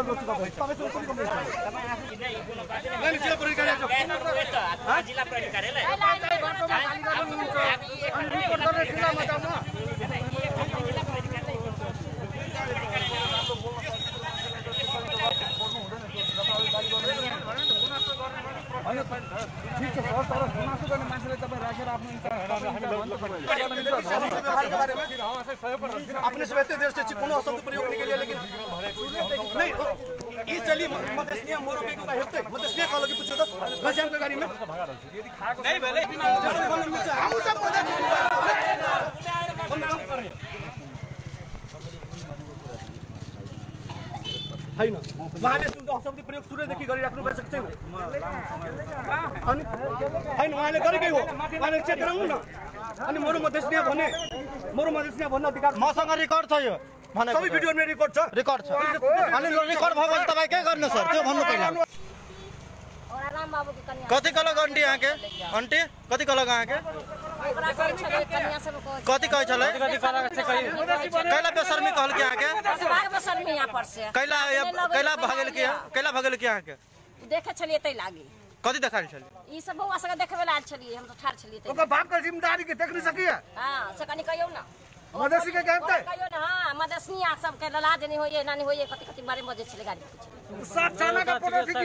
गर्छु तपाईँ तपाईसँग कुनै कम्प्लेन छैन। नहीं जिल्ला प्रहरी कार्यालय जिल्ला प्रहरी कार्यालय अनि रिपोर्ट गर्ने जिल्लामा जाउँ न। होइन ठिक छ सर, तर गुनासो गर्ने मान्छेलाई तपाईँ राखेर आफ्नो अपने से बेहतर देर से कोनो शब्द प्रयोग नहीं के लेकिन नहीं ई चली मधेसनिया मोरो बेको का हेर्दै मधेसनिया कहल कि पूछो त गजामको गाडीमा नहीं भेलै हम सब हैन। उहाँले शब्द प्रयोग सुरुदेखि गरिराख्नु भएको छैन। अनि हैन उहाँले गरेकै हो, उहाँले चेक गराउनु न। अनि मोरो मधेसनिया भने मोरो मधेसनिया भन्न अधिकार मसँग रेकर्ड छ, यो भनेको सबै भिडियोमा रेकर्ड छ, रेकर्ड छ। अनि रेकर्ड भयो भने तपाईँ के गर्नु सर त्यो भन्नु पहिला। कति कहलक आंटी अहाँके? आंटी कति कहलक अहाँके? कति कहै छलै? कैला बेशर्मी कहलकै अहाँके? कैला कैला भगेल के कैला भगेल के अहाँके? देखे छलियै तै लागी। कति देखायल छलियै? ई सब बौआ सबके देखबै ला आयल छलियै, हम त ठाड़ छलियै। ओकर बाप के जिम्मेदारी के देख नहीं सकिए। हां से कनी कहियौ न मधेसी के कहते कहियौ न। हां मधेसिया सबके ललाज नहीं होइए नानी होइए कति कति बारे बजै छलै गाड़ी। सात चाना का फोटो।